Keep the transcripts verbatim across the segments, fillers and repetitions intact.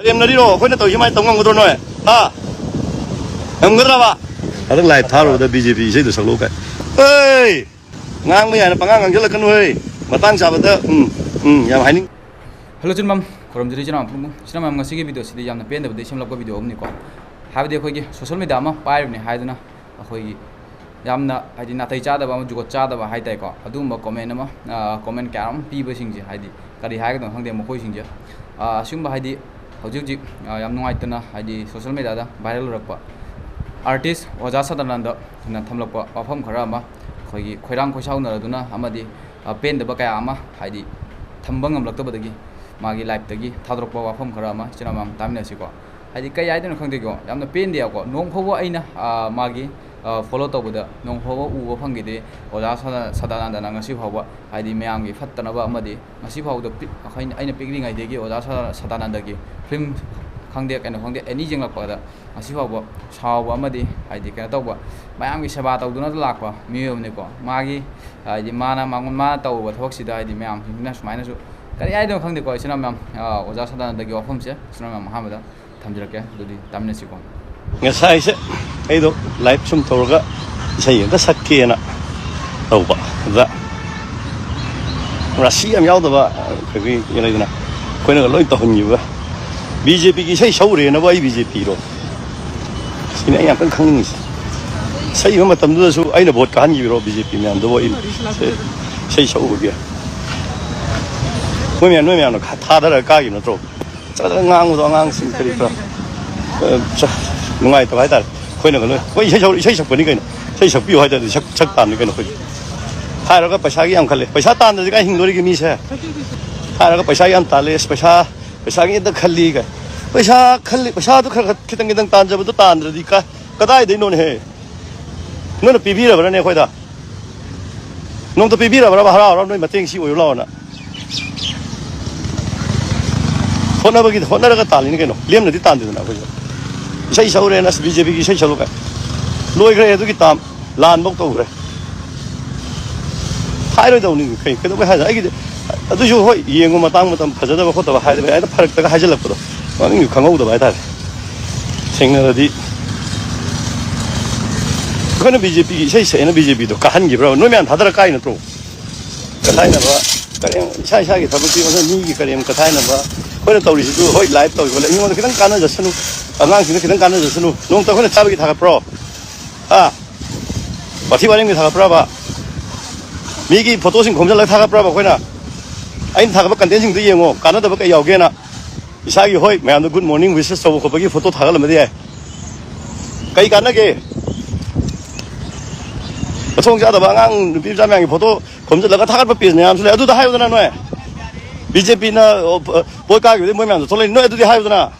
ꯂꯦꯝꯅꯔꯤꯔꯣ? ꯑꯩꯈꯣꯏꯅ ꯇꯧꯔꯤꯁꯦ ꯃꯥꯏ ꯇꯧ ꯉꯝꯒꯗ꯭ꯔꯣ ꯅꯣꯏ? ꯍꯥ? ꯉꯝꯒꯗ꯭ꯔꯕ? ꯍꯟꯗꯛ ꯂꯥꯏꯞ ꯊꯥꯔꯨꯕꯗ ꯕꯤ ꯖꯦ ꯄꯤ ꯏꯁꯩꯗꯣ ꯁꯛꯂꯛꯎ ꯀꯥꯏ꯫ ꯑꯦ! ꯉꯥꯡꯕ ꯌꯥꯏꯅ ꯄꯉꯥꯡ ꯉꯥꯡꯁꯤꯜꯂꯛꯀꯅꯨ ꯍꯦ꯫ ꯃꯇꯥꯡ ꯆꯥꯕꯗ ꯎꯝ, ꯎꯝ, ꯌꯥꯝ ꯍꯥꯏꯅꯤꯡ꯫ ꯍꯜꯂꯣ ꯆꯤꯟꯕꯝ, ꯈꯨꯔꯨꯝꯖꯔꯤ ꯏꯆꯤꯟ ꯏꯅꯥꯎ ꯄꯨꯝꯅꯃꯛ꯫ ꯏꯆꯤꯟ ꯏꯅꯥꯎ ꯃꯌꯥꯝ, ꯉꯁꯤꯒꯤ ꯚꯤꯗꯤꯑꯣꯁꯤꯗꯤ ꯌꯥꯝꯅ ꯄꯦꯟꯗꯕꯗꯒꯤ ꯁꯦꯝꯂꯛꯄ ꯚꯤꯗꯤꯑꯣ ꯑꯃꯅꯤꯀꯣ꯫ ꯍꯥꯏꯕꯗꯤ ꯑꯩꯈꯣꯏꯒꯤ ꯁꯣꯁꯦꯜ ꯃꯦꯗꯤꯌꯥ ꯑꯃ ꯄꯥꯏꯔꯤꯕꯅꯤ ꯍꯥꯏꯗꯨꯅ ꯑꯩꯈꯣꯏꯒꯤ ꯌꯥꯝꯅ ꯍꯥꯏꯗꯤ ꯅꯥꯇꯩ ꯆꯥꯗꯕ ꯑꯃ, ꯖꯨꯒꯣꯠ ꯆꯥꯗꯕ ꯍꯥꯏ ꯇꯥꯏꯀꯣ, ꯑꯗꯨꯒꯨꯝꯕ ꯀꯣꯃꯦꯟ ꯑꯃ, ꯑ, ꯀꯣꯃꯦꯟ ꯀꯌꯥ ꯑꯃ ꯄꯤꯕꯁꯤꯡꯁꯦ, ꯍꯥꯏꯗꯤ ꯀꯔꯤ ꯍꯥꯏꯒꯗꯕꯅꯣ ꯈꯪꯗꯦ ꯃꯈꯣꯏꯁꯤꯡꯁꯦ꯫ ꯑ, ꯑꯁꯤꯒꯨꯝꯕ ꯍꯥꯏꯗꯤ ꯍꯧꯖꯤꯛ ꯍꯧꯖꯤꯛ, ꯑ, ꯌꯥꯝ ꯅꯨꯡꯉꯥꯏꯇꯅ ꯍꯥꯏꯗꯤ ꯁꯣꯁꯦꯜ ꯃꯦꯗꯤꯌꯥꯗ ꯚꯥꯏꯔꯦꯜ ꯑꯣꯏꯔꯛꯄ ꯑꯥꯔꯇꯤꯁ ꯑꯣꯖꯥ ꯁꯗꯥꯅꯟꯗꯅ ꯊꯝꯂꯛꯄ ꯋꯥꯐꯝ ꯈꯔ ꯑꯃ ꯑꯩꯈꯣꯏꯒꯤ ꯈꯣꯏꯔꯥꯡ ꯈꯣꯏꯁꯥꯎꯅꯔꯗꯨꯅ ꯑꯃꯗꯤ, ꯑ, ꯄꯦꯟꯗꯕ ꯀꯌꯥ ꯑꯃ ꯍꯥꯏꯗꯤ ꯊꯝꯕ ꯉꯝꯂꯛꯇꯕꯗꯒꯤ ꯃꯥꯒꯤ ꯂꯥꯏꯞꯇꯒꯤ ꯊꯥꯗꯣꯔꯛꯄ ꯋꯥꯐꯝ ꯈꯔ ꯑꯃ ꯏꯆꯤꯟ ꯏꯅꯥꯎ ꯃꯌꯥꯝ ꯇꯥꯃꯤꯟꯅꯁꯤꯀꯣ꯫ ꯍꯥꯏꯗꯤ ꯀꯩ ꯍꯥꯏꯗꯣꯏꯅꯣ ꯈꯪꯗꯦꯀꯣ, ꯌꯥꯝꯅ ꯄꯦꯟꯗꯦꯀꯣ꯫ ꯅꯣꯡ ꯐꯥꯎꯕ ꯑꯩꯅ, ꯑ, ꯃꯥꯒꯤ, ꯑ, ꯐꯣꯂꯣ ꯇꯧꯕꯗ ꯅꯣꯡ ꯐꯥꯎꯕ ꯎꯕ ꯐꯪꯈꯤꯗꯦ ꯑꯣꯖꯥ ꯁꯗꯥ-, ꯁꯗꯥꯅꯟꯗꯅ ꯉꯁꯤ ꯐꯥꯎꯕ ꯍꯥꯏꯗꯤ ꯃꯌꯥꯝꯒꯤ ꯐꯠꯇꯅꯕ ꯑꯃꯗꯤ ꯉꯁꯤ ꯐꯥꯎꯕꯗ ꯄꯤꯛ-, ꯑꯩꯈꯣꯏꯅ, ꯑꯩꯅ ꯄꯤꯛꯂꯤꯉꯩꯗꯒꯤ ꯑꯣꯖꯥ ꯁꯗꯥ-, ꯁꯗꯥꯅꯟꯗꯒꯤ ꯐꯤꯂꯝ ꯈꯪꯗꯦ, ꯀꯩꯅꯣ ꯈꯪꯗꯦ, ꯑꯦꯅꯤ ꯌꯦꯡꯂꯛꯄꯗ ꯉꯁꯤ ꯐꯥꯎꯕ ꯁꯥꯎꯕ ꯑꯃꯗꯤ ꯍꯥꯏꯗꯤ ꯀꯩꯅꯣ ꯇꯧꯕ, ꯃꯌꯥꯝꯒꯤ ꯁꯦꯕꯥ ꯇꯧꯗꯨꯅ ꯂꯥꯛꯄ ꯃꯤꯑꯣꯏ ꯑꯃꯅꯤꯀꯣ꯫ ꯃꯥꯒꯤ ꯍꯥꯏꯗꯤ ꯃꯥꯅ, ꯃꯉꯣꯟ-, ꯃꯥꯅ ꯇꯧꯔꯨꯕ ꯊꯕꯛꯁꯤꯗ ꯍꯥꯏꯗꯤ ꯃꯌꯥꯝꯁꯤꯡꯁꯤꯅ ꯁꯨꯃꯥꯏꯅꯁꯨ ꯀꯔꯤ ꯍꯥꯏꯗꯣꯏꯅꯣ ꯈꯪꯗꯦꯀꯣ꯫ ꯏꯆꯤꯟ ꯏꯅꯥꯎ ꯃꯌꯥꯝ, ꯑ, ꯑꯣꯖꯥ ꯁꯗꯥꯅꯟꯗꯒꯤ ꯋꯥꯐꯝꯁꯦ ꯏꯆꯤꯟ ꯏꯅꯥꯎ ꯃꯌꯥꯝ ꯑꯍꯥꯟꯕꯗ ꯊꯝꯖꯔꯛꯀꯦ꯫ ꯑꯗꯨꯗꯤ ꯇꯥꯃꯤꯟꯅꯁꯤꯀꯣ꯫ ꯉꯁꯥꯏꯁꯦ ꯑꯩꯗꯣ ꯂꯥꯏꯞ ꯁꯨꯝ ꯇꯧꯔꯒ ꯏꯁꯩ ꯑꯝꯇ ꯁꯛꯀꯦꯅ ꯇꯧꯕ꯫ ꯑꯗꯨꯗ ꯔꯥꯁꯤ ꯌꯥꯝ ꯌꯥꯎꯗꯕ ꯑꯩꯈꯣꯏꯒꯤ ꯂꯩꯗꯅ, ꯑꯩꯈꯣꯏꯅꯒ ꯂꯣꯏ ꯇꯧꯍꯟꯈꯤꯕ꯫ ꯕꯤ ꯖꯦ ꯄꯤꯒꯤ ꯏꯁꯩ ꯁꯛꯎꯔꯦꯅꯕꯨ ꯑꯩ ꯕꯤ ꯖꯦ ꯄꯤꯔꯣ? ꯁꯤꯅꯤ ꯑꯩ ꯌꯥꯝ ꯀꯟꯅ ꯈꯪꯅꯤꯡꯉꯤꯁꯦ꯫ ꯁꯛꯏꯕ ꯃꯇꯝꯗꯨꯗꯁꯨ ꯑꯩꯅ ꯚꯣꯠ ꯀꯥꯍꯟꯈꯤꯕꯔꯣ ꯕꯤ ꯖꯦ ꯄꯤ ꯃꯌꯥꯝꯗꯨꯕꯨ ꯑꯩ ꯁꯦ-, ꯏꯁꯩ ꯁꯛꯎꯕꯒꯤ? ꯃꯣꯏ ꯃꯌꯥꯝ, ꯅꯣꯏ ꯃꯌꯥꯝꯅ ꯈꯥ-, ꯊꯥꯗꯔꯒ ꯀꯥꯈꯤꯕ ꯅꯠꯇ꯭ꯔꯣ? ꯆꯠꯂꯒ ꯉꯥꯡꯕꯗꯣ ꯑꯉꯥꯡꯁꯤꯡ ꯀꯔꯤ ꯀꯔꯥ, ꯑ, ꯆ-, ꯅꯨꯡꯉꯥꯏꯇꯕ ꯍꯥꯏꯇꯥꯔꯦ꯫ ꯑꯩꯈꯣꯏꯅꯒ ꯂꯣꯏ, "ꯑꯩꯈꯣꯏ ꯏꯁꯩ ꯁꯛ-, ꯏꯁꯩ ꯁꯛꯄꯅꯤ ꯀꯩꯅꯣ, ꯏꯁꯩ ꯁꯛꯄꯤꯌꯨ ꯍꯥꯏꯇꯥꯔꯗꯤ ꯁꯛ-, ꯁꯛ ꯇꯥꯕꯅꯤ ꯀꯩꯅꯣ ꯑꯩꯈꯣꯏꯗꯤ"꯫ ꯍꯥꯏꯔꯒ ꯄꯩꯁꯥꯒꯤ ꯌꯥꯝ ꯈꯜꯂꯦ꯫ ꯄꯩꯁꯥ ꯇꯥꯟꯗ꯭ꯔꯗꯤ ꯀꯥꯏ ꯍꯤꯡꯗꯣꯔꯤꯒꯦ ꯃꯤꯁꯦ? ꯍꯥꯏꯔꯒ ꯄꯩꯁꯥ ꯌꯥꯝ ꯇꯥꯜꯂꯦ, ꯑꯁ, ꯄꯩꯁꯥ, ꯄꯩꯁꯥꯒꯤ ꯑꯝꯇ ꯈꯜꯂꯤ ꯀꯥꯏ꯫ ꯄꯩꯁꯥ ꯈꯜꯂꯤ, ꯄꯩꯁꯥꯗꯨ ꯈꯔ ꯈꯔ ꯈꯤꯇꯪ ꯈꯤꯇꯪ ꯇꯥꯟꯖꯕꯗꯨ ꯇꯥꯟꯗ꯭ꯔꯗꯤ ꯀꯥꯏ, ꯀꯗꯥꯏꯗꯩꯅꯣꯅꯦꯍꯦ? ꯅꯣꯏꯅ ꯄꯤꯕꯤꯔꯕ꯭ꯔꯅꯦ ꯑꯩꯈꯣꯏꯗ? ꯅꯣꯡꯇ ꯄꯤꯕꯤꯔꯕ꯭ꯔꯕ? ꯍꯔꯥꯎ ꯍꯔꯥꯎ ꯅꯣꯏ ꯃꯇꯦꯡ ꯁꯤ ꯑꯣꯏꯔꯨ ꯂꯥꯛꯑꯣꯅ? ꯍꯣꯠꯅꯕꯒꯤ, ꯍꯣꯠꯅꯔꯒ ꯇꯥꯜꯂꯤꯅꯤ ꯀꯩꯅꯣ, ꯂꯦꯝꯅꯗꯤ ꯇꯥꯟꯗꯦꯗꯅ ꯑꯩꯈꯣꯏꯁꯨ꯫ ꯏꯁꯩ ꯁꯛꯎꯔꯦꯅ, ꯑꯁ, ꯕꯤ ꯖꯦ ꯄꯤꯒꯤ ꯏꯁꯩ ꯁꯛꯂꯨ ꯀꯥꯏ꯫ ꯂꯣꯏꯈ꯭ꯔꯦ ꯑꯗꯨꯒꯤ ꯇꯥꯝ, ꯂꯥꯟꯐꯧ ꯇꯧꯈ꯭ꯔꯦ꯫ ꯍꯥꯏꯔꯣꯏꯗꯧꯅꯤ ꯀꯩ, ꯀꯩꯗꯧꯕꯩ ꯍꯥꯏꯗꯣꯏꯅꯣ? ꯑꯩꯒꯤꯗꯤ ꯑꯗꯨꯁꯨ ꯍꯣꯏ, ꯌꯦꯡꯉꯨ, ꯃꯇꯥꯡ ꯃꯇꯝ ꯐꯖꯗꯕ ꯈꯣꯠꯇꯕ ꯍꯥꯏꯗꯕ, ꯍꯦꯛꯇ ꯐꯔꯛꯇꯒ ꯍꯥꯏꯖꯜꯂꯛꯄꯗꯣ꯫ ꯃꯃꯤꯡꯁꯨ ꯈꯪꯍꯧꯗꯕ ꯍꯥꯏꯇꯥꯔꯦ꯫ ꯊꯦꯡꯅꯔꯗꯤ ꯑꯩꯈꯣꯏꯅ ꯕꯤ ꯖꯦ ꯄꯤꯒꯤ ꯏꯁꯩ ꯁꯛꯑꯦꯅ ꯕꯤ ꯖꯦ ꯄꯤꯗꯣ ꯀꯥꯍꯟꯈꯤꯕ꯭ꯔꯕ? ꯅꯣꯏ ꯃꯌꯥꯝ ꯊꯥꯗꯔ ꯀꯥꯏ ꯅꯠꯇ꯭ꯔꯣ? ꯀꯊꯥꯏꯅꯕ, ꯀꯔꯦꯝ, ꯏꯁꯥ ꯏꯁꯥꯒꯤ ꯊꯕꯛꯀꯤ ꯃꯊꯪ ꯃꯤꯒꯤ ꯀꯔꯦꯝ ꯀꯊꯥꯏꯅꯕ꯫ ꯑꯩꯈꯣꯏꯅ ꯇꯧꯔꯤꯁꯤꯁꯨ ꯍꯣꯏ, ꯂꯥꯏꯚ ꯇꯧꯔꯤ ꯈꯣꯠꯂꯤ, ꯑꯩꯉꯣꯟꯗ ꯈꯤꯇꯪ ꯀꯥꯟꯅꯖꯁꯅꯨ, ꯑꯉꯥꯡꯁꯤꯡꯗ ꯈꯤꯇꯪ ꯀꯥꯟꯅꯖꯁꯅꯨ꯫ ꯅꯣꯡꯃꯇ ꯑꯩꯈꯣꯏꯅ ꯆꯥꯕꯒꯤ ꯊꯥꯒꯠꯄ꯭ꯔꯣ? ꯍꯥ? ꯋꯥꯊꯤ ꯋꯥꯔꯦꯝꯒꯤ ꯊꯥꯒꯠꯄ꯭ꯔꯕ? ꯃꯤꯒꯤ ꯐꯣꯇꯣꯁꯤꯡ ꯈꯣꯝꯖꯤꯜꯂꯒ ꯊꯥꯒꯠꯄ꯭ꯔꯕ ꯑꯩꯈꯣꯏꯅ? ꯑꯩꯅ ꯊꯥꯒꯠꯄ ꯀꯟꯇꯦꯟꯁꯤꯡꯗꯨ ꯌꯦꯡꯉꯣ, ꯀꯥꯟꯅꯗꯕ ꯀꯩ ꯌꯥꯎꯒꯦꯅ꯫ ꯏꯁꯥꯒꯤ, ꯍꯣꯏ, ꯃꯌꯥꯝꯗ ꯒꯨꯗ ꯃꯣꯔꯅꯤꯡ ꯋꯤꯁꯦꯁ ꯇꯧꯕ ꯈꯣꯠꯄꯒꯤ ꯐꯣꯇꯣ ꯊꯥꯒꯠꯂꯝꯕꯗꯤ ꯌꯥꯏ꯫ ꯀꯩ ꯀꯥꯟꯅꯒꯦ? ꯃꯊꯣꯡ ꯆꯥꯗꯕ ꯑꯉꯥꯡ ꯅꯨꯄꯤ ꯃꯆꯥ ꯃꯌꯥꯝꯒꯤ ꯐꯣꯇꯣ ꯈꯣꯝꯖꯤꯜꯂꯒ ꯊꯥꯒꯠꯄ ꯄꯦꯖ ꯃꯌꯥꯝꯁꯨ ꯂꯩ꯫ ꯑꯗꯨꯗ ꯍꯥꯏꯌꯨꯗꯅ ꯅꯣꯏ꯫ ꯕꯤ ꯖꯦ ꯄꯤꯅ, ꯑꯣ, ꯄ-, ꯚꯣꯠ ꯀꯥꯈꯤꯕꯗꯒꯤ ꯃꯣꯏ ꯃꯌꯥꯝꯗꯣ ꯊꯣꯛꯂꯛꯏꯅꯤ꯫ ꯅꯣꯏ ꯑꯗꯨꯗꯤ ꯍꯥꯏꯌꯨꯗꯅ꯫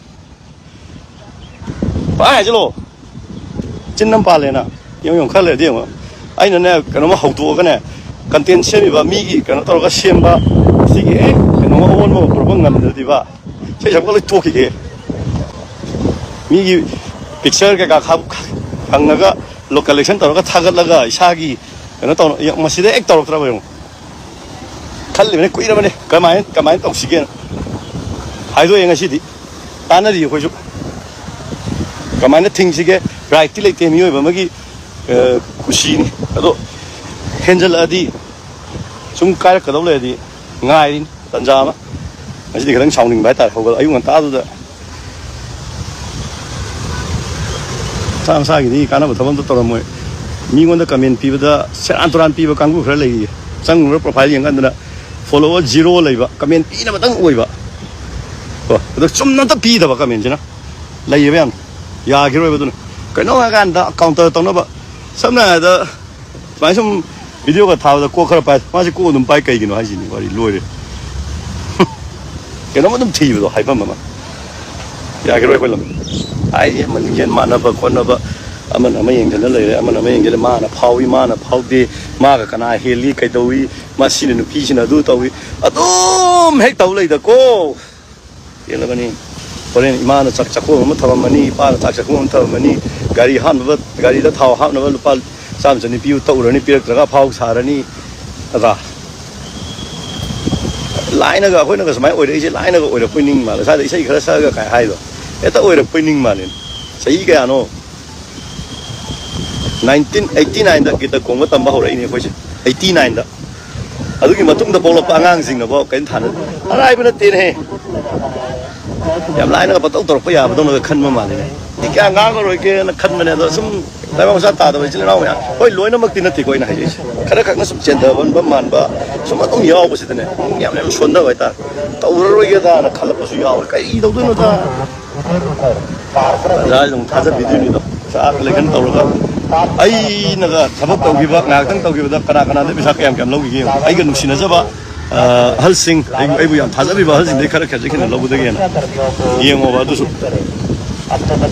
ꯄꯪꯍꯥꯏ ꯍꯥꯏꯖꯤꯜꯂꯣ꯫ ꯆꯤꯟ ꯑꯃ ꯄꯥꯜꯂꯦꯅ꯫ ꯌꯦꯡꯉꯨ, ꯌꯦꯡꯉꯨ, ꯈꯔ ꯂꯩꯔꯗꯤ ꯌꯦꯡꯉꯨ꯫ ꯑꯩꯅꯅꯦ, ꯀꯩꯅꯣꯝꯃ ꯍꯧꯗꯣꯛꯑꯒꯅꯦ, ꯀꯟꯇꯦꯟ ꯁꯦꯝꯃꯤꯕ ꯃꯤꯒꯤ ꯀꯩꯅꯣ ꯇꯧꯔꯒ ꯁꯦꯝꯕ, ꯁꯤꯒꯤ ꯍꯦꯛ ꯀꯩꯅꯣꯝꯃ ꯑꯑꯣꯟꯕ ꯑꯃ ꯄꯨꯔꯛꯄ ꯉꯝꯗ꯭ꯔꯗꯤꯕ, ꯏꯁꯩ ꯁꯛꯄ ꯂꯣꯏ ꯇꯣꯛꯈꯤꯒꯦ꯫ ꯃꯤꯒꯤ ꯄꯤꯛꯆꯔ ꯀꯩꯀꯥ ꯈꯥ-, ꯐꯪꯉꯒ ꯂꯣ-, ꯀꯂꯦꯛꯁꯟ ꯇꯧꯔꯒ ꯊꯥꯒꯠꯂꯒ ꯏꯁꯥꯒꯤ ꯀꯩꯅꯣ ꯇꯧꯅ-, ꯌꯦꯡ-, ꯃꯁꯤꯗ ꯍꯦꯛ ꯇꯧꯔꯛꯇ꯭ꯔꯕ ꯌꯦꯡꯉꯨ꯫ ꯈꯜꯂꯤꯕꯅꯤ ꯀꯨꯏꯔꯕꯅꯤ, ꯀꯃꯥꯏꯅ, ꯀꯃꯥꯏꯅ ꯇꯧꯁꯤꯒꯦꯅ꯫ ꯍꯥꯏꯗꯣꯛꯑꯦ ꯉꯁꯤꯗꯤ꯫ ꯇꯥꯟꯅꯔꯤ ꯑꯩꯈꯣꯏꯁꯨ꯫ ꯀꯃꯥꯏꯅ ꯊꯤꯡꯁꯤꯒꯦ? ꯔꯥꯏꯠꯇꯤ ꯂꯩꯇꯦ ꯃꯤꯑꯣꯏꯕ ꯑꯃꯒꯤ, ꯑ, ꯀꯨꯁꯤꯅꯤ꯫ ꯑꯗꯣ ꯍꯦꯟꯖꯜꯂꯛꯑꯗꯤ, ꯁꯨꯝ ꯀꯥꯏꯔꯛꯀꯗꯧ ꯂꯩꯔꯗꯤ ꯉꯥꯏꯔꯤꯅꯤ ꯇꯟꯖꯥ ꯑꯃ꯫ ꯉꯁꯤꯗꯤ ꯈꯤꯇꯪ ꯁꯥꯎꯅꯤꯡꯕ ꯍꯥꯏꯇꯥꯔꯦ꯫ ꯍꯧꯒꯠ-, ꯑꯌꯨꯛ ꯉꯟꯇꯥꯗꯨꯗ ꯃꯁꯥ ꯃꯁꯥꯒꯤꯗꯤ ꯀꯥꯟꯅꯕ ꯊꯕꯛ ꯑꯝꯇ ꯇꯧꯔꯝꯃꯣꯏ꯫ ꯃꯤꯉꯣꯟꯗ ꯀꯃꯦꯟ ꯄꯤꯕꯗ ꯁꯦꯔꯥꯟ ꯇꯨꯔꯥꯟ ꯄꯤꯕ ꯀꯥꯡꯕꯨ ꯈꯔ ꯂꯩꯔꯤꯌꯦ꯫ ꯆꯪꯉꯨꯔ ꯄ꯭ꯔꯣꯐꯥꯏꯜ ꯌꯦꯡꯀꯥꯟꯗꯅ ꯐꯣꯂꯣꯋꯔ ꯖꯤꯔꯣ ꯂꯩꯕ, ꯀꯃꯦꯟ ꯄꯤꯅꯕꯇꯪ ꯑꯣꯏꯕ꯫ ꯀꯣ, ꯑꯗꯣ ꯆꯨꯝꯅ ꯑꯝꯇ ꯄꯤꯗꯕ ꯀꯃꯦꯟꯁꯤꯅ ꯂꯩꯌꯦꯕ ꯌꯥꯝ꯫ ꯌꯥꯈꯤꯔꯣꯏꯕ ꯑꯗꯨꯅ꯫ ꯀꯩꯅꯣ ꯍꯥꯏꯀꯥꯟꯗ ꯀꯥꯎꯟꯇꯔ ꯇꯧꯅꯕ꯫ ꯁꯝꯅ ꯍꯥꯏꯔꯕꯗ ꯁꯨꯃꯥꯏꯅ ꯁꯨꯝ ꯚꯤꯗꯤꯑꯣꯒ ꯊꯥꯕꯗ ꯀꯣꯛ ꯈꯔ ꯄꯥꯏ, ꯃꯥꯁꯦ ꯀꯣꯛ ꯑꯗꯨꯝ ꯄꯥꯏ ꯀꯩꯒꯤꯅꯣ ꯍꯥꯏꯁꯤꯅꯤ, ꯋꯥꯔꯤ ꯂꯣꯏꯔꯦ꯫ ꯀꯩꯅꯣꯝ ꯑꯗꯨꯝ ꯊꯤꯕꯗꯣ ꯍꯥꯏꯐꯝ ꯑꯃ꯫ ꯌꯥꯈꯤꯔꯣꯏ ꯑꯩꯈꯣꯏ ꯂꯝ꯫ ꯍꯥꯏꯗꯤ ꯑꯃꯅ ꯌꯦꯟ ꯃꯥꯟꯅꯕ ꯈꯣꯠꯅꯕ, ꯑꯃꯅ ꯑꯃ ꯌꯦꯡꯗꯅ ꯂꯩꯔꯦ, ꯑꯃꯅ ꯑꯃ ꯌꯦꯡꯗꯅ, ꯃꯥꯅ ꯐꯥꯎꯏ, ꯃꯥꯅ ꯐꯥꯎꯗꯦ, ꯃꯥꯒ ꯀꯅꯥ ꯍꯦꯜꯂꯤ, ꯀꯩꯗꯧꯏ, ꯃꯁꯤꯅ ꯅꯨꯄꯤꯁꯤꯅ ꯑꯗꯨ ꯇꯧꯏ, ꯑꯗꯨꯝ ꯍꯦꯛ ꯇꯧ ꯂꯩꯗꯀꯣ꯫ ꯄꯦꯜꯂꯕꯅꯤ꯫ ꯍꯣꯔꯦꯟ ꯏꯃꯥꯅ ꯆꯥꯛ ꯆꯥꯛꯈꯣꯝ ꯑꯃ ꯊꯝꯃꯝꯃꯅꯤ, ꯏꯄꯥꯅ ꯆꯥꯛ ꯆꯥꯛꯈꯣꯝ ꯑꯃ ꯊꯝꯃꯝꯃꯅꯤ, ꯒꯥꯔꯤ ꯍꯥꯞꯅꯕ, ꯒꯥꯔꯤꯗ ꯊꯥꯎ ꯍꯥꯞꯅꯕ ꯂꯨꯄꯥ ꯆꯥꯝꯃ ꯆꯅꯤ ꯄꯤꯌꯨ ꯇꯛꯎꯔꯅꯤ, ꯄꯤꯔꯛꯇ꯭ꯔꯒ ꯑꯐꯥꯎ ꯁꯥꯔꯅꯤ꯫ ꯅꯠꯇ꯭ꯔꯥ? ꯂꯥꯏꯅꯒ, ꯑꯩꯈꯣꯏꯅꯒ ꯁꯨꯃꯥꯏꯅ ꯑꯣꯏꯔꯛꯏꯁꯦ ꯂꯥꯏꯅꯒ ꯑꯣꯏꯔꯛꯄꯣꯏ ꯅꯤꯡ ꯃꯥꯜꯂꯦ, ꯁ꯭ꯋꯥꯏꯗ ꯏꯁꯩ ꯈꯔ ꯁꯛꯑꯒ ꯀꯥꯏ ꯍꯥꯏꯗꯣ, ꯍꯦꯛꯇ ꯑꯣꯏꯔꯛꯄꯣꯏ ꯅꯤꯡ ꯃꯥꯜꯂꯦ꯫ ꯆꯍꯤ ꯀꯌꯥꯅꯣ? ꯅꯥꯏꯟꯇꯤꯟ ꯑꯩꯠꯇꯤ ꯅꯥꯏꯟꯗ ꯒꯤꯇ ꯈꯣꯡꯕ ꯇꯝꯕ ꯍꯧꯔꯛꯏꯅꯦ ꯑꯩꯈꯣꯏꯁꯦ, ꯑꯩꯠꯇꯤ ꯅꯥꯏꯟꯗ꯫ ꯑꯗꯨꯒꯤ ꯃꯇꯨꯡꯗ ꯄꯣꯛꯂꯛꯄ ꯑꯉꯥꯡꯁꯤꯡꯅꯐꯥꯎ ꯀꯔꯤꯝ ꯊꯥꯅ, ꯑꯔꯥꯏꯕ ꯅꯠꯇꯦꯅꯦꯍꯦ꯫ ꯌꯥꯝ ꯂꯥꯏꯅꯒ ꯄꯪꯇꯧ ꯇꯧꯔꯛꯄ ꯌꯥꯕꯗꯧꯅꯒ ꯈꯟꯕ ꯃꯥꯜꯂꯦꯅꯦ꯫ ꯃꯤ ꯀꯌꯥ ꯉꯥꯡꯉꯔꯣꯏꯒꯦꯅ ꯈꯟꯕꯅꯦ, ꯑꯗꯣ ꯁꯨꯝ ꯂꯥꯏꯕꯛ ꯃꯆꯥ ꯇꯥꯗꯕ ꯏꯆꯤꯜ ꯏꯅꯥꯎ ꯃꯌꯥꯝ, ꯍꯣꯏ, ꯂꯣꯏꯅꯃꯛꯇꯤ ꯅꯠꯇꯦꯀꯣ ꯑꯩꯅ ꯍꯥꯏꯖꯩꯁꯦ, ꯈꯔ ꯈꯛꯅ ꯁꯨꯝ ꯆꯦꯟꯊꯕ ꯃꯥꯟꯕ, ꯁꯨꯝ ꯑꯗꯨꯝ ꯌꯥꯎꯕꯁꯤꯗꯅꯦ, ꯄꯨꯛꯅꯤꯡ ꯌꯥꯝ ꯌꯥꯝ ꯁꯣꯟꯊꯕ ꯍꯥꯏꯇꯥꯔꯦ꯫ ꯇꯧꯔꯔꯣꯏꯒꯦꯗꯥꯅ ꯈꯜꯂꯛꯄꯁꯨ ꯌꯥꯎꯔꯦ꯫ ꯀꯔꯤ ꯇꯧꯗꯣꯏꯅꯣꯗ? ꯑꯣꯖꯥꯁꯤꯗ ꯑꯃꯨꯛ ꯊꯥꯖꯕꯤꯗꯣꯏꯅꯤꯗꯣ, ꯆꯥꯛ ꯂꯩꯒꯟ ꯇꯧꯔꯒ꯫ ꯑꯩꯅꯒ ꯊꯕꯛ ꯇꯧꯈꯤꯕ, ꯉꯥꯏꯍꯥꯛꯇꯪ ꯇꯧꯈꯤꯕꯗ ꯀꯅꯥ ꯀꯅꯥꯗ ꯄꯩꯁꯥ ꯀꯌꯥꯝ ꯀꯌꯥꯝ ꯂꯧꯈꯤꯒꯦ ꯌꯦꯡꯉꯣ꯫ ꯑꯩꯒ ꯅꯨꯡꯁꯤꯅꯖꯕ, ꯑ, ꯑꯍꯜꯁꯤꯡ, ꯑꯩꯕꯨ, ꯑꯩꯕꯨ ꯌꯥꯝ ꯊꯥꯖꯕꯤꯕ ꯑꯍꯜꯁꯤꯡꯗꯒꯤ ꯈꯔ ꯈꯖꯤꯛ ꯍꯦꯟꯅ ꯂꯧꯕꯗꯒꯤ ꯍꯦꯟꯅ ꯌꯦꯡꯉꯣꯕ꯫ ꯑꯗꯨꯁꯨ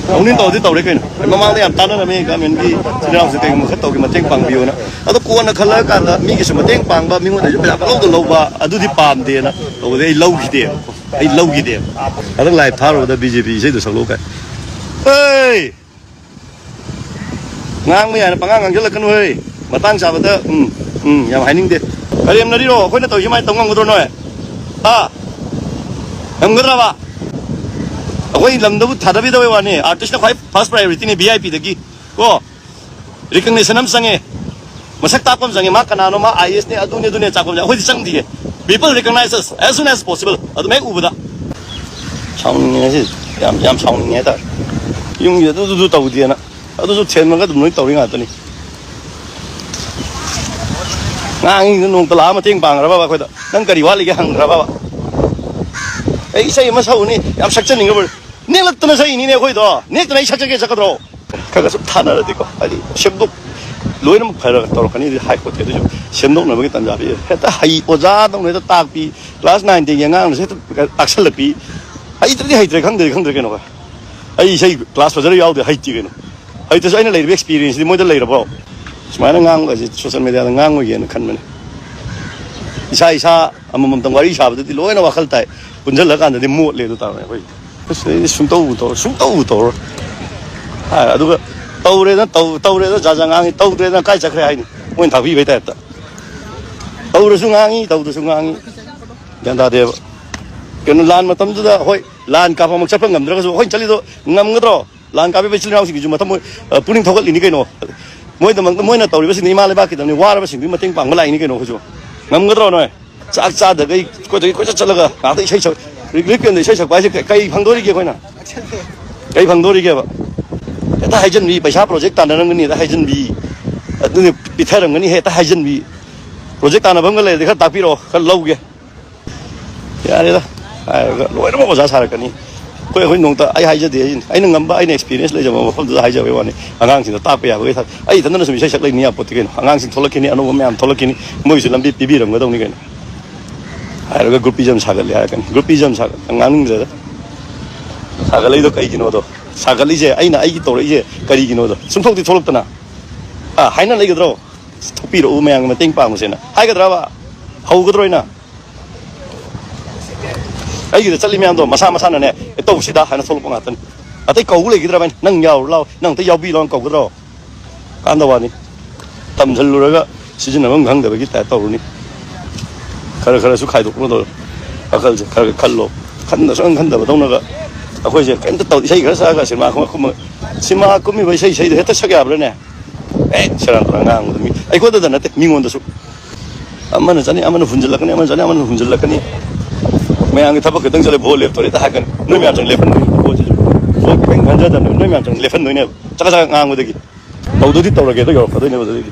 ꯇꯧꯅꯤꯡ ꯇꯧꯔꯗꯤ ꯇꯧꯔꯦ ꯀꯩꯅꯣ꯫ ꯑꯩ ꯃꯃꯥꯡꯗ ꯌꯥꯝ ꯇꯥꯟꯅꯔꯝꯃꯤ, ꯒꯃꯦꯟꯒꯤ ꯏꯆꯤꯜ ꯏꯅꯥꯎꯁꯦ ꯀꯩꯒꯨꯝꯕ ꯈꯔ ꯇꯧꯒꯦ, ꯃꯇꯦꯡ ꯄꯥꯡꯕꯤꯌꯣꯅ꯫ ꯑꯗꯣ ꯀꯣꯟꯅ ꯈꯜꯂꯛꯑꯀꯥꯟꯗ ꯃꯤꯒꯤꯁꯨ ꯃꯇꯦꯡ ꯄꯥꯡꯕ, ꯃꯤꯉꯣꯟꯗꯁꯨ ꯄꯩꯁꯥ ꯄꯪꯂꯧꯗ ꯂꯧꯕ, ꯑꯗꯨꯗꯤ ꯄꯥꯝꯗꯦꯅ ꯇꯧꯕꯗꯤ ꯑꯩ ꯂꯧꯈꯤꯗꯦꯕ꯫ ꯑꯩ ꯂꯧꯈꯤꯗꯦꯕ꯫ ꯍꯟꯗꯛ ꯂꯥꯏꯞ ꯊꯥꯔꯨꯕꯗ ꯕꯤ ꯖꯦ ꯄꯤ ꯏꯁꯩꯗꯣ ꯁꯛꯂꯛꯑꯣ ꯀꯥꯏ꯫ ꯍꯦ! ꯉꯥꯡꯕ ꯌꯥꯏꯅ ꯄꯉꯥꯡ ꯉꯥꯡꯁꯤꯜꯂꯛꯀꯅꯨ ꯍꯦ꯫ ꯃꯇꯥꯡ ꯆꯥꯕꯗ ꯎꯝ, ꯎꯝ, ꯌꯥꯝ ꯍꯥꯏꯅꯤꯡꯗꯦ꯫ ꯀꯔꯦꯝꯅꯔꯤꯔꯣ? ꯑꯩꯈꯣꯏꯅ ꯇꯧꯔꯤꯁꯤ ꯁꯨꯃꯥꯏꯅ ꯇꯧ ꯉꯝꯒꯗ꯭ꯔꯣ ꯅꯣꯏ? ꯍꯥ? ꯉꯝꯒꯗ꯭ꯔꯕ? ꯑꯩꯈꯣꯏ ꯂꯝꯗꯕꯨ ꯊꯥꯗꯕꯤꯗꯕꯩ ꯋꯥꯅꯤ, ꯑꯥꯔꯇꯤꯁꯅ ꯈ꯭ꯋꯥꯏ ꯐꯥꯔꯁ ꯄ꯭ꯔꯥꯏꯌꯣꯔꯤꯇꯤꯅꯤ, ꯚꯤ ꯑꯥꯏ ꯄꯤꯗꯒꯤ ꯀꯣ꯫ ꯔꯤꯀꯛꯅꯦꯁꯟ ꯑꯃ ꯆꯪꯉꯦ꯫ ꯃꯁꯛ ꯇꯥꯛꯄ ꯑꯃ ꯆꯪꯉꯦ꯫ ꯃꯥ ꯀꯅꯥꯅꯣ, ꯃꯥ ꯑꯥꯏ ꯑꯦꯁꯅꯦ, ꯑꯗꯨꯅꯦ, ꯑꯗꯨꯅꯦ, ꯆꯥꯛꯄ ꯑꯃ ꯆꯪꯉꯦ꯫ ꯑꯩꯈꯣꯏꯗꯤ ꯆꯪꯗꯤꯌꯦ꯫ People recognize us as soon as possible꯫ ꯑꯗꯨꯝ ꯍꯦꯛ ꯎꯕꯗ꯫ ꯁꯥꯎꯅꯤꯡꯉꯦ ꯉꯁꯤ꯫ ꯌꯥꯝ, ꯌꯥꯝ ꯁꯥꯎꯅꯤꯡꯉꯦ ꯍꯥꯏꯇꯥꯔꯦ꯫ ꯌꯨꯝꯒꯤ ꯑꯗꯨ, ꯑꯗꯨ, ꯑꯗꯨ ꯇꯧꯗꯦꯅ꯫ ꯑꯗꯨꯁꯨ ꯊꯦꯝꯃꯒ ꯑꯗꯨꯝ ꯂꯣꯏ ꯇꯧꯔꯤ ꯉꯥꯛꯇꯅꯤ꯫ ꯉꯥꯡꯉꯤꯗꯨ ꯅꯣꯡꯇ ꯂꯥꯛꯑ ꯃꯇꯦꯡ ꯄꯥꯡꯈ꯭ꯔꯕꯕ ꯑꯩꯈꯣꯏꯗ? ꯅꯪ ꯀꯔꯤ ꯋꯥꯠꯂꯤꯒꯦ ꯍꯪꯈ꯭ꯔꯕꯕ? ꯑꯩ ꯏꯁꯩ ꯑꯃ ꯁꯛꯎꯅꯤ, ꯌꯥꯝ ꯁꯛꯆꯅꯤꯡꯉꯕ꯫ ꯅꯦꯛꯂꯛꯇꯅ ꯁꯛꯏꯅꯤꯅꯦ ꯑꯩꯈꯣꯏꯗꯣ꯫ ꯅꯦꯛꯇꯅ ꯑꯩ ꯁꯛꯆꯒꯦ ꯆꯠꯀꯗ꯭ꯔꯣ? ꯈꯔ ꯈꯔ ꯁꯨꯝ ꯊꯥꯅꯔꯗꯤꯀꯣ, ꯍꯥꯏꯗꯤ ꯁꯦꯝꯗꯣꯛ-, ꯂꯣꯏꯅꯃꯛ ꯐꯔꯒ ꯇꯧꯔꯛꯀꯅꯤꯗꯤ ꯍꯥꯏ ꯄꯣꯠꯇꯦ꯫ ꯑꯗꯨꯁꯨ ꯁꯦꯝꯗꯣꯛꯅꯕꯒꯤ ꯇꯥꯟꯖꯥ ꯄꯤ꯫ ꯍꯦꯛꯇ ꯍꯩ ꯑꯣꯖꯥꯗꯧꯅ ꯍꯦꯛꯇ ꯇꯥꯛꯄꯤ, ꯀ꯭ꯂꯥꯁ ꯅꯥꯏꯟ ꯇꯦꯟꯒꯤ ꯑꯉꯥꯡꯅꯁꯨ ꯍꯦꯛꯇ ꯇꯥꯛꯁꯜꯂꯛꯄꯤ꯫ ꯍꯩꯇ꯭ꯔꯗꯤ ꯍꯩꯇ꯭ꯔꯦ, ꯈꯪꯗ꯭ꯔꯗꯤ ꯈꯪꯗ꯭ꯔꯦ ꯀꯩꯅꯣ꯫ ꯑꯩ ꯏꯁꯩ ꯀ꯭ꯂꯥꯁ ꯐꯖꯅ ꯌꯥꯎꯗꯦ, ꯍꯩꯇꯦ ꯀꯩꯅꯣ꯫ ꯍꯩꯇ꯭ꯔꯁꯨ ꯑꯩꯅ ꯂꯩꯔꯤꯕ ꯑꯦꯛꯁꯄꯤꯔꯤꯌꯦꯟꯁꯇꯤ ꯃꯣꯏꯗ ꯂꯩꯔꯕꯣ? ꯁꯨꯃꯥꯏꯅ ꯉꯥꯡꯕꯁꯦ ꯁꯣꯁꯦꯜ ꯃꯦꯗꯤꯌꯥꯗ ꯉꯥꯡꯉꯣꯏꯒꯦꯅ ꯈꯟꯕꯅꯦ꯫ ꯏꯁꯥ ꯏꯁꯥ ꯑꯃꯃꯝꯇꯪ ꯋꯥꯔꯤ ꯁꯥꯕꯗꯗꯤ ꯂꯣꯏꯅ ꯋꯥꯈꯜ ꯇꯥꯏ, ꯄꯨꯟꯁꯤꯜꯂꯀꯥꯟꯗꯗꯤ ꯃꯣꯠꯂꯦ ꯑꯗꯨ ꯇꯥꯔꯦ ꯑꯩꯈꯣꯏ꯫ ꯑꯁ, ꯑꯩꯗꯤ ꯁꯨꯡꯇꯧꯕꯨ ꯇꯧꯔ-, ꯁꯨꯡꯇꯧꯕꯨ ꯇꯧꯔꯣꯏ꯫ ꯍꯥꯏ, ꯑꯗꯨꯒ ꯇꯧꯔꯦꯅ, ꯇꯧ-, ꯇꯧꯔꯦꯅ ꯖꯥ ꯖꯥ ꯉꯥꯡꯉꯤ, ꯇꯧꯗ꯭ꯔꯦꯅ ꯀꯥꯏ ꯆꯠꯈ꯭ꯔꯦ ꯍꯥꯏꯅꯤ, ꯃꯣꯏꯅ ꯊꯥꯛꯄꯤꯕꯩ ꯇꯥꯏꯞꯇ꯫ ꯇꯧꯔꯁꯨ ꯉꯥꯡꯉꯤ, ꯇꯧꯗ꯭ꯔꯁꯨ ꯉꯥꯡꯉꯤ꯫ ꯒ꯭ꯌꯥꯟ ꯇꯥꯗꯦꯕ꯫ ꯀꯩꯅꯣ, ꯂꯥꯟ ꯃꯇꯝꯗꯨꯗ, ꯍꯣꯏ, ꯂꯥꯟ ꯀꯥꯞꯄꯃꯛ ꯆꯠꯄ ꯉꯝꯗ꯭ꯔꯒꯁꯨ, ꯑꯩꯈꯣꯏꯅ ꯆꯠꯂꯤꯗꯣ ꯉꯝꯒꯗ꯭ꯔꯣ? ꯂꯥꯟ ꯀꯥꯞꯄꯤꯕ ꯏꯆꯤꯜ ꯏꯅꯥꯎꯁꯤꯡꯒꯤꯁꯨ ꯃꯊꯃꯣꯏ, ꯑ, ꯄꯨꯛꯅꯤꯡ ꯊꯧꯒꯠꯂꯤꯅꯤ ꯀꯩꯅꯣ꯫ ꯃꯣꯏꯗꯃꯛꯇ ꯃꯣꯏꯅ ꯇꯧꯔꯤꯕꯁꯤꯡꯗꯨ ꯏꯃꯥ ꯂꯩꯕꯥꯛꯀꯤꯗꯃꯛꯅꯤ, ꯋꯥꯔꯕꯁꯤꯡꯗꯨꯒꯤ ꯃꯇꯦꯡ ꯄꯥꯡꯕ ꯂꯥꯛꯏꯅꯤ ꯀꯩꯅꯣ ꯑꯩꯈꯣꯏꯁꯨ꯫ ꯉꯝꯒꯗ꯭ꯔꯣ ꯅꯣꯏ? ꯆꯥꯛ ꯆꯥꯗꯈꯩ ꯀꯣꯏꯆꯠ ꯀꯣꯏꯆꯠ ꯆꯠꯂꯒ ꯉꯥꯏꯍꯥꯛꯇ ꯏꯁꯩ ꯁꯛ-, ꯔꯤꯂꯤꯐ ꯀꯦꯝꯗ ꯏꯁꯩ ꯁꯛꯄ ꯍꯥꯏꯁꯦ ꯀꯩ, ꯀꯩ ꯐꯪꯗꯣꯔꯤꯒꯦ ꯑꯩꯈꯣꯏꯅ? ꯀꯩ ꯐꯪꯗꯣꯔꯤꯒꯦꯕ? ꯍꯦꯛꯇ ꯍꯥꯏꯖꯟꯕꯤ, ꯄꯩꯁꯥ ꯄ꯭ꯔꯣꯖꯦꯛ ꯇꯥꯟꯅꯔꯝꯒꯅꯤ ꯍꯦꯛꯇ ꯍꯥꯏꯖꯟꯕꯤ, ꯑꯗꯨꯅ ꯄꯤꯊꯔꯝꯒꯅꯤ ꯍꯦꯛꯇ ꯍꯥꯏꯖꯟꯕꯤ꯫ ꯄ꯭ꯔꯣꯖꯦꯛ ꯇꯥꯟꯅꯐꯝꯒ ꯂꯩꯔꯗꯤ ꯈꯔ ꯇꯥꯛꯄꯤꯔꯛꯑꯣ, ꯈꯔ ꯂꯧꯒꯦ꯫ ꯌꯥꯔꯦꯗ꯫ ꯍꯥꯏꯔꯒ ꯂꯣꯏꯅꯃꯛ ꯑꯣꯖꯥ ꯁꯥꯔꯛꯀꯅꯤ꯫ ꯑꯩꯈꯣꯏ, ꯑꯩꯈꯣꯏ ꯅꯣꯡꯇ ꯑꯩ ꯍꯥꯏꯖꯗꯦ ꯍꯥꯏꯁꯤꯅꯤ꯫ ꯑꯩꯅ ꯉꯝꯕ, ꯑꯩꯅ ꯑꯦꯛꯁꯄꯤꯔꯤꯌꯦꯟꯁ ꯂꯩꯖꯕ ꯃꯐꯝꯗꯨꯗ ꯍꯥꯏꯖꯕꯩ ꯋꯥꯅꯤ꯫ ꯑꯉꯥꯡꯁꯤꯡꯗ ꯇꯥꯛꯄ ꯌꯥꯕꯒꯤ ꯊ-, ꯑꯩ ꯏꯊꯟꯗꯅ ꯁꯨꯝ ꯏꯁꯩ ꯁꯛ ꯂꯩꯅꯤ ꯌꯥꯄꯣꯠꯇꯦ ꯀꯩꯅꯣ꯫ ꯑꯉꯥꯡꯁꯤꯡ ꯊꯣꯛꯂꯛꯈꯤꯅꯤ, ꯑꯅꯧꯕ ꯃꯌꯥꯝ ꯊꯣꯛꯂꯛꯈꯤꯅꯤ, ꯃꯣꯏꯒꯤꯁꯨ ꯂꯝꯕꯤ ꯄꯤꯕꯤꯔꯝꯒꯗꯧꯅꯤ ꯀꯩꯅꯣ꯫ ꯍꯥꯏꯔꯒ groupism ꯁꯥꯒꯠꯂꯦ ꯍꯥꯏꯔꯛꯀꯅꯤ꯫ Groupism ꯁꯥꯒꯠ-, ꯉꯥꯡꯅꯤꯡꯗ꯭ꯔꯦꯗ꯫ ꯁꯥꯒꯠꯂꯛꯏꯗꯣ ꯀꯩꯒꯤꯅꯣꯗꯣ? ꯁꯥꯒꯠꯂꯤꯁꯦ, ꯑꯩꯅ ꯑꯩꯒꯤ ꯇꯧꯔꯛꯏꯁꯦ ꯀꯔꯤꯒꯤꯅꯣꯗꯣ? ꯁꯨꯝꯊꯣꯛꯇꯤ ꯊꯣꯛꯂꯛꯇꯅ꯫ ꯑꯥ, ꯍꯥꯏꯅ ꯂꯩꯒꯗ꯭ꯔꯣ? ꯊꯣꯛꯄꯤꯔꯛꯎ, ꯃꯌꯥꯝꯒꯤ ꯃꯇꯦꯡ ꯄꯥꯡꯉꯨꯁꯦꯅ ꯍꯥꯏꯒꯗ꯭ꯔꯕ? ꯍꯧꯒꯗ꯭ꯔꯣ ꯑꯩꯅ? ꯑꯩꯒꯤꯗ ꯆꯠꯂꯤ ꯃꯌꯥꯝꯗꯣ ꯃꯁꯥ ꯃꯁꯥꯅꯅꯦ, "ꯑꯦ, ꯇꯧꯁꯤꯗ" ꯍꯥꯏꯅ ꯊꯣꯛꯂꯛꯄ ꯉꯥꯛꯇꯅꯤ꯫ ꯑꯇꯩ ꯀꯧꯕ ꯂꯩꯈꯤꯗ꯭ꯔꯕ? ꯑꯩꯅ, "ꯅꯪ ꯌꯥꯎꯔꯨ ꯂꯥꯎ, ꯅꯪ ꯑꯝꯇ ꯌꯥꯎꯕꯤ ꯂꯥꯎ" ꯀꯧꯒꯗ꯭ꯔꯣ? ꯀꯥꯟꯗ ꯋꯥꯅꯤ꯫ ꯇꯝꯁꯤꯜꯂꯨꯔꯒ ꯁꯤꯖꯤꯟꯅꯐꯝ ꯈꯪꯗꯕꯒꯤ ꯇꯥꯏꯞ ꯇꯧꯔꯨꯅꯤ꯫ ꯈꯔ ꯈꯔꯁꯨ ꯈꯥꯏꯗꯣꯛꯅꯗꯧꯔꯦ ꯋꯥꯈꯜꯁꯦ꯫ ꯈꯔ ꯈꯔ ꯈꯜꯂꯣ꯫ ꯈꯟꯗ ꯁꯨꯡꯈꯟ ꯈꯟꯗꯕꯗꯧꯅꯒ ꯑꯩꯈꯣꯏꯁꯦ ꯀꯩꯝꯇ ꯇꯧ-, ꯏꯁꯩ ꯈꯔ ꯁꯛꯑꯒ ꯁꯤꯅꯦꯃꯥ ꯈꯨꯝꯃ-, ꯀꯨꯝꯃ-, ꯁꯤꯅꯦꯃꯥ ꯀꯨꯝꯃꯤꯕ ꯏꯁꯩ, ꯏꯁꯩꯗꯣ ꯍꯦꯛꯇ ꯁꯛ ꯌꯥꯕ꯭ꯔꯥꯅꯦ? ꯑꯦ, ꯁꯦꯔꯥꯟ ꯇꯨꯔꯥꯟ ꯉꯥꯡꯕꯗꯣ ꯃꯤ, ꯑꯩꯉꯣꯟꯗꯗ ꯅꯠꯇꯦ, ꯃꯤꯉꯣꯟꯗꯁꯨ꯫ ꯑꯃꯅ ꯆꯠꯅꯤ, ꯑꯃꯅ ꯍꯨꯟꯖꯤꯜꯂꯛꯀꯅꯤ, ꯑꯃꯅ ꯆꯠꯅꯤ, ꯑꯃꯅ ꯍꯨꯟꯖꯤꯜꯂꯛꯀꯅꯤ꯫ ꯃꯌꯥꯝꯒꯤ ꯊꯕꯛ ꯈꯤꯇꯪ ꯆꯠꯂꯦ, ꯚꯣꯠ ꯂꯦꯞꯇꯣꯔꯦ ꯍꯦꯛꯇ ꯍꯥꯏꯔꯛꯀꯅꯤ꯫ ꯅꯣꯏ ꯃꯌꯥꯝ ꯆꯪ ꯂꯦꯞꯍꯟꯗꯣꯏꯅꯤ, ꯚꯣꯠꯁꯤꯁꯨ꯫ ꯚꯣꯠ ꯀꯩꯝ ꯈꯟꯖꯗꯕꯅꯦ, ꯅꯣꯏ ꯃꯌꯥꯝ ꯆꯪ ꯂꯦꯞꯍꯟꯗꯣꯏꯅꯦꯕ꯫ ꯆꯀ ꯆꯀ ꯉꯥꯡꯕꯗꯒꯤ꯫ ꯇꯧꯗꯗꯤ ꯇꯧꯔꯒꯦ, ꯑꯗꯨ ꯌꯧꯔꯛꯀꯗꯣꯏꯅꯦꯕ ꯑꯗꯨꯗꯩꯗꯤ꯫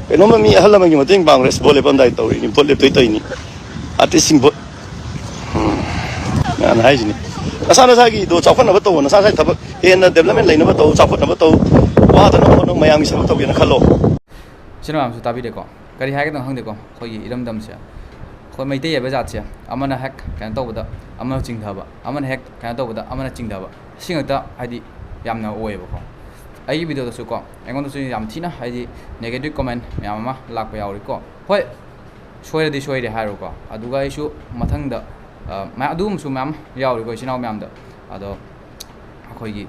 ꯀꯩꯅꯣꯝꯃ ꯃꯤ ꯑꯍꯜ ꯂꯃꯟꯒꯤ ꯃꯇꯦꯡ ꯄꯥꯡꯈ꯭ꯔꯦ, ꯚꯣꯠ ꯂꯦꯞꯄꯝꯗꯥꯏꯗ ꯇꯧꯔꯤꯅꯤ, ꯚꯣꯠ ꯂꯦꯞꯇꯣꯏ ꯇꯧꯔꯤꯅꯤ꯫ ꯑꯥꯔꯇꯤꯁꯁꯤꯡ ꯚꯣꯠ, ꯎꯝ, ꯃꯌꯥꯝꯅ ꯍꯥꯏꯁꯤꯅꯤ꯫ ꯅꯁꯥ ꯅꯁꯥꯒꯤꯗꯣ ꯆꯥꯎꯈꯠꯅꯕ ꯇꯧꯋꯣ, ꯅꯁꯥ ꯅꯁꯥꯒꯤ ꯊꯕꯛ ꯍꯦꯟꯅ ꯗꯦꯕꯂꯞꯃꯦꯟ ꯂꯩꯅꯕ ꯇꯧ, ꯆꯥꯎꯈꯠꯅꯕ ꯇꯧ, ꯋꯥꯗꯅꯕ ꯍꯣꯠꯅꯧ, ꯃꯌꯥꯝꯒꯤ ꯁꯦꯕꯥ ꯇꯧꯒꯦꯅ ꯈꯜꯂꯣ꯫ ꯏꯆꯤꯟ ꯏꯅꯥꯎ ꯃꯌꯥꯝꯁꯨ ꯇꯥꯕꯤꯔꯦꯀꯣ꯫ ꯀꯔꯤ ꯍꯥꯏꯒꯗꯕꯅꯣ ꯈꯪꯗꯦꯀꯣ, ꯑꯩꯈꯣꯏꯒꯤ ꯏꯔꯝꯗꯝꯁꯦ꯫ ꯑꯩꯈꯣꯏ ꯃꯩꯇꯩ ꯍꯥꯏꯕ ꯖꯥꯠꯁꯦ, ꯑꯃꯅ ꯍꯦꯛ ꯀꯩꯅꯣ ꯇꯧꯕꯗ ꯑꯃꯅ ꯆꯤꯡꯊꯕ, ꯑꯃꯅ ꯍꯦꯛ ꯀꯩꯅꯣ ꯇꯧꯕꯗ ꯑꯃꯅ ꯆꯤꯡꯊꯕ, ꯁꯤ ꯉꯥꯛꯇ ꯍꯥꯏꯗꯤ ꯌꯥꯝꯅ ꯑꯣꯏꯌꯦꯕꯀꯣ꯫ ꯑꯩꯒꯤ ꯚꯤꯗꯤꯑꯣꯗꯁꯨꯀꯣ, ꯑꯩꯉꯣꯟꯗꯁꯨ ꯌꯥꯝ ꯊꯤꯅ ꯍꯥꯏꯗꯤ negative comment ꯃꯌꯥꯝ ꯑꯃ ꯂꯥꯛꯄ ꯌꯥꯎꯔꯤꯀꯣ꯫ ꯍꯣꯏ, ꯁꯣꯏꯔꯗꯤ ꯁꯣꯏꯔꯦ ꯍꯥꯏꯔꯣꯀꯣ, ꯑꯗꯨꯒ ꯑꯩꯁꯨ ꯃꯊꯪꯗ, ꯑ, ꯃꯌꯥꯝ, ꯑꯗꯨꯒꯨꯝꯕꯁꯨ ꯃꯌꯥꯝ ꯌꯥꯎꯔꯤꯀꯣ ꯏꯆꯤꯟ ꯏꯅꯥꯎ ꯃꯌꯥꯝꯗ꯫ ꯑꯗꯣ ꯑꯩꯈꯣꯏꯒꯤ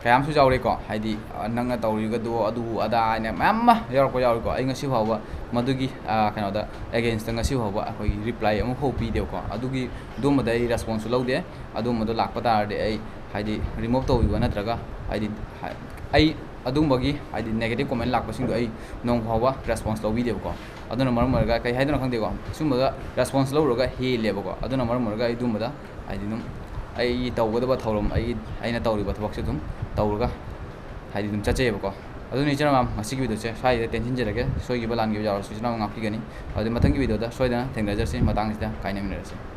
ꯀꯌꯥꯝꯁꯨ ꯌꯥꯎꯔꯦꯀꯣ, ꯍꯥꯏꯗꯤ, ꯑ, ꯅꯪꯅ ꯇꯧꯔꯤꯕꯗꯣ ꯑꯗꯨ ꯑꯗꯥ ꯍꯥꯏꯅ ꯃꯌꯥꯝ ꯑꯃ ꯌꯥꯎꯔꯛꯄ ꯌꯥꯎꯔꯤꯀꯣ꯫ ꯑꯩ ꯉꯁꯤ ꯐꯥꯎꯕ ꯃꯗꯨꯒꯤ, ꯑ, ꯀꯩꯅꯣꯗ, against ꯉꯁꯤ ꯐꯥꯎꯕ ꯑꯩꯈꯣꯏꯒꯤ reply ꯑꯃꯐꯥꯎ ꯄꯤꯗꯦꯕꯀꯣ꯫ ꯑꯗꯨꯒꯤ, ꯑꯗꯨꯝꯕꯗ ꯑꯩ response ꯁꯨ ꯂꯧꯗꯦ꯫ ꯑꯗꯨꯝꯕꯗꯣ ꯂꯥꯛꯄ ꯇꯥꯔꯗꯤ ꯑꯩ, ꯍꯥꯏꯗꯤ, remove ꯇꯧꯕꯤꯕ ꯅꯠꯇ꯭ꯔꯒ, ꯍꯥꯏꯗꯤ, ꯍꯥꯏ-, ꯑꯩ ꯑꯗꯨꯝꯕꯒꯤ, ꯍꯥꯏꯗꯤ, negative comment ꯂꯥꯛꯄꯁꯤꯡꯗꯣ ꯑꯩ ꯅꯣꯡ ꯐꯥꯎꯕ response ꯂꯧꯕꯤꯗꯦꯕꯀꯣ꯫ ꯑꯗꯨꯅ ꯃꯔꯝ ꯑꯣꯏꯔꯒ ꯀꯩ ꯍꯥꯏꯗꯣꯏꯅꯣ ꯈꯪꯗꯦꯀꯣ, ꯁꯨꯝꯕꯗ response ꯂꯧꯔꯨꯔꯒ ꯍꯦꯜꯂꯦꯕꯀꯣ꯫ ꯑꯗꯨꯅ ꯃꯔꯝ ꯑꯣꯏꯔꯒ ꯑꯩ ꯑꯗꯨꯝꯕꯗ, ꯍꯥꯏꯗꯤ, ꯑꯗꯨꯝ ꯑꯩꯒꯤ ꯇꯧꯒꯗꯕ ꯊꯧꯔꯝ, ꯑꯩꯒꯤ, ꯑꯩꯅ ꯇꯧꯔꯤꯕ ꯊꯕꯛꯁꯦ ꯑꯗꯨꯝ ꯇꯧꯔꯒ, ꯍꯥꯏꯗꯤ, ꯑꯗꯨꯝ ꯆꯠꯆꯩꯌꯦꯕꯀꯣ꯫ ꯑꯗꯨꯅ ꯏꯆꯤꯟ ꯏꯅꯥꯎ ꯃꯌꯥꯝ, ꯉꯁꯤꯒꯤ video ꯁꯦ ꯁ꯭ꯋꯥꯏꯗ ꯇꯦꯟꯁꯤꯟꯖꯔꯒꯦ꯫ ꯁꯣꯏꯈꯤꯕ ꯂꯥꯟꯈꯤꯕ ꯌꯥꯎꯔꯁꯨ ꯏꯆꯤꯟ ꯏꯅꯥꯎ ꯉꯥꯛꯄꯤꯒꯅꯤ꯫ ꯑꯗꯨꯗꯤ ꯃꯊꯪꯒꯤ video ꯗ ꯁꯣꯏꯗꯅ ꯊꯦꯡꯅꯖꯔꯁꯤ꯫ ꯃꯇꯥꯡꯁꯤꯗ ꯀꯥꯏꯅꯃꯤꯟꯅꯔꯁꯤ꯫